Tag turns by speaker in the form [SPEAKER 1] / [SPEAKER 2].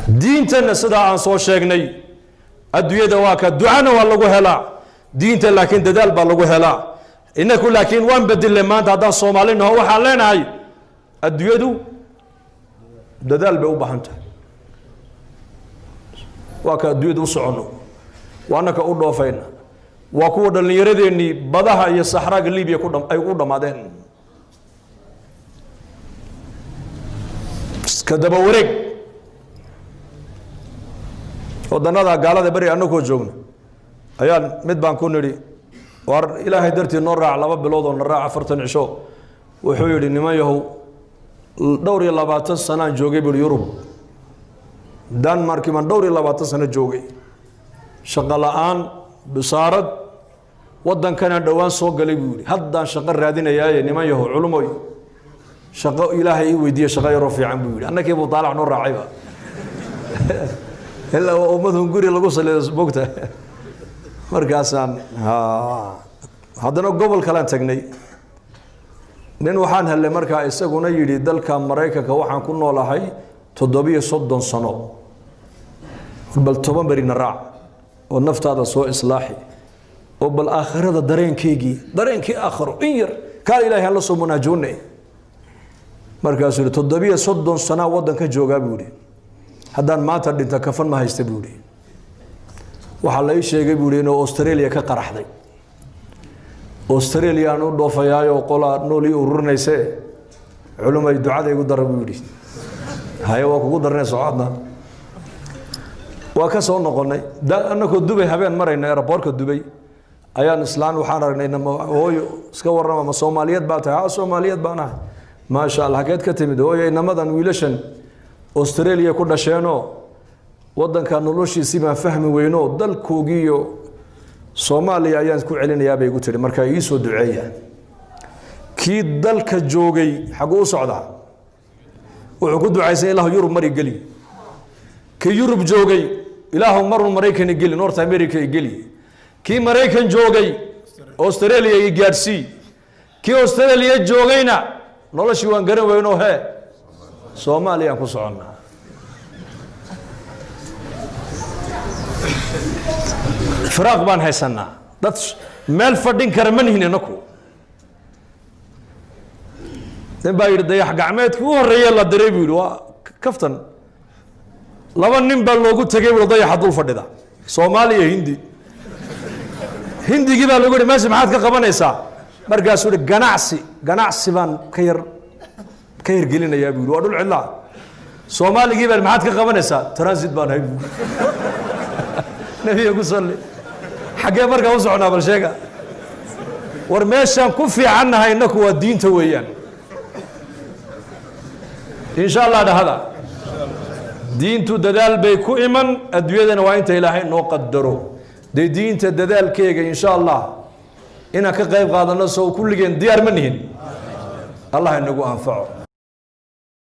[SPEAKER 1] Diintana sidaa aan soo sheegnay, adduunyada waa ka ducana waa lagu helaa, diinta laakiin dadaal baa lagu helaa. Inaku laakiin waan bedilnay maanta. Haddaan Soomaali naho, waxaan leenahay adduunyadu dadaal bay u baahan tahay. Waa ka adduunyada u soconno, waana ka u dhoofayna, waa kuwa dhallinyaradeenii badaha iyo saxraaga Libiya ku ay u dhammaadeen. Iska daba wareeg wadannada gaalada beri annagoo joogna ayaan mid baan ku nidhi, war Ilaahay dartii noo raac 2 bilood oo na raac 40 cisho. Wuxuu yidhi, niman yahow, dhowr iyo labaatan sanaan joogay buri Yurub, Denmarki baan dhowr iyo labaatan sano joogay, shaqo la-aan, bisaarad, waddankanaan dhowaan soo galay buu yidhi, haddaan shaqo raadinayaaye, niman yahow culumoy, shaqo Ilaahay ii weydiiye, shaqo yaroo fiican buu yidhi. Annakii buu daalac noo raacayba, ilaa waa ummadun guri lagu salido mogta. Markaasaan haddana gobol kalean tagnay. Nin waxaan helnay markaa isaguna yidhi, dalka Maraykanka waxaan ku noolahay 37 sano, bal 10 berina raac oo naftaada soo islaaxi oo bal aakhirada dareenkeygii, dareenkii aakhiro in yar kaal Ilahay aan la soo munaajoonay. Markaasuu yihi, 37 sanaa waddanka joogaa buu yihi, haddaan maanta dhinta kafan ma haysta buu yihi. Waxaa la ii sheegay buu yihi inuu Australia ka qaraxday, Australia aan u dhoofayaayo, qolaa nool ii ururinayse, culumay ducada igu dara buu yidhi. Haye, waa kugu darnay, socodna. Waa ka soo noqonnay. Annagoo Dubay habeen marayna, airportka Dubay, ayaan islaan waxaan aragnay, hooyo iska warrama, ma Soomaaliyeed baa tahay? Ha, Soomaaliyeed baan ahay. Maasha Allah, hageed ka timid hooyo? Inamadan wiilashan Australia ku dhasheenoo waddanka noloshiisii baan fahmi weyno, dalkoogiiyo Soomaaliya ayaan ku celinayaa bay igu tihi, markaa ii soo duceeya. Kii dalka joogay xaguu u socdaa? Wuxuu ku ducaysan, Ilaahu Yurub mari geli. Kii Yurub joogay, Ilaahu marun Maraykan geli, North America geli. Kii Maraykan joogay, Australia i gaadhsii. Kii Australia joogayna, noloshii waan garan weyno, hee, Soomaaliyaan ku soconnaa. Firaaq baan haysanaa, dad meel fadhin kara ma nihin inaku. Nin baa yidhi, dayax gacmeedkii u horreeye la diray buu yidhi, waa kaftan, 2 nin baa loogu tegay bui dayaxa dul fadhida, Soomaaliya, Hindi. Hindigii baa lagu yihi, meesha maxaad ka qabanaysaa? Markaasuu yihi, ganacsi, ganacsi baan ka yar ka hirgelinayaa buu yidhi, waa dhul cidlaa. Soomaaligii baan, maxaad ka qabanaysaa? Transit baan ahay buu. Nebiga ku salli. Xaggee markaa u soconaa? Bal sheega. War meeshaan ku fiicannahay innaku waa diinta weeyaan. Insha Allah dhahada, diintu dadaal bay ku iman, adduunyadana waa inta Ilaahay noo qadaro. Dee diinta dadaalkeega insha Allah inaan ka qayb qaadano, soo kulligeen diyaar ma nihin? Allah inagu anfaco.